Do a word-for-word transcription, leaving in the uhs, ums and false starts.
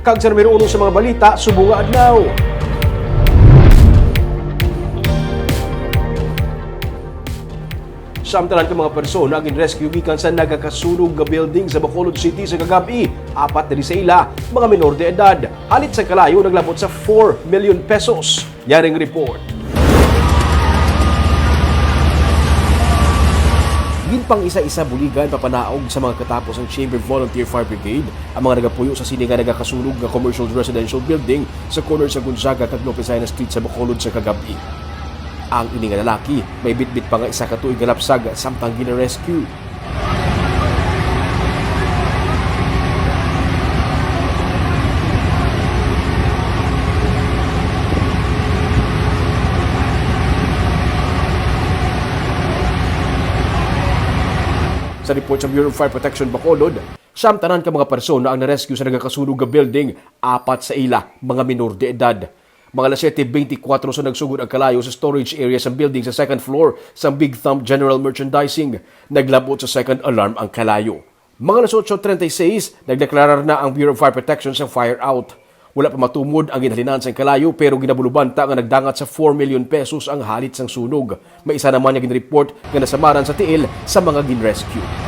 Kag sa numero uno sa mga balita subong nga adlaw. Samtanan ka mga persona ang gin-rescue gikan sa nagakasunog nga building sa Bacolod City sa kagab-i. Apat diri sa ila, mga menor de edad. Halit sa kalayo naglabot sa four million pesos. Yaring report. Ginpang-isa-isa buligan papanaog sa mga katapos ang Chamber Volunteer Fire Brigade ang mga nagapuyo sa sini nga nagakasunog nga commercial residential building sa corner sa Gonzaga kag Lopez Jaena Street sa Bacolod sa kagab-i. Ang ini nga lalaki may bitbit pa nga isa ka tuig nga lapsag samtang gina-rescue. Sa report sa Bureau of Fire Protection Bacolod, samtanan ka mga persona ang na-rescue sa nagakasunog nga building, apat sa ila mga minor de edad. Mga alas siyete beintikwatro sa nagsugod ang kalayo sa storage area sa building sa second floor sa Big Thumb General Merchandising. Naglabot sa second alarm ang kalayo. Mga alas otso treinta y seis, nagdeklarar na ang Bureau of Fire Protection sang fire out. Wala pa matumod ang ginhalinan sang kalayo pero ginabulubanta nga nagdangat sa four million pesos ang halit sang sunog. May isa naman nga ginreport nga nasamaran sa tiil sa mga gin-rescue.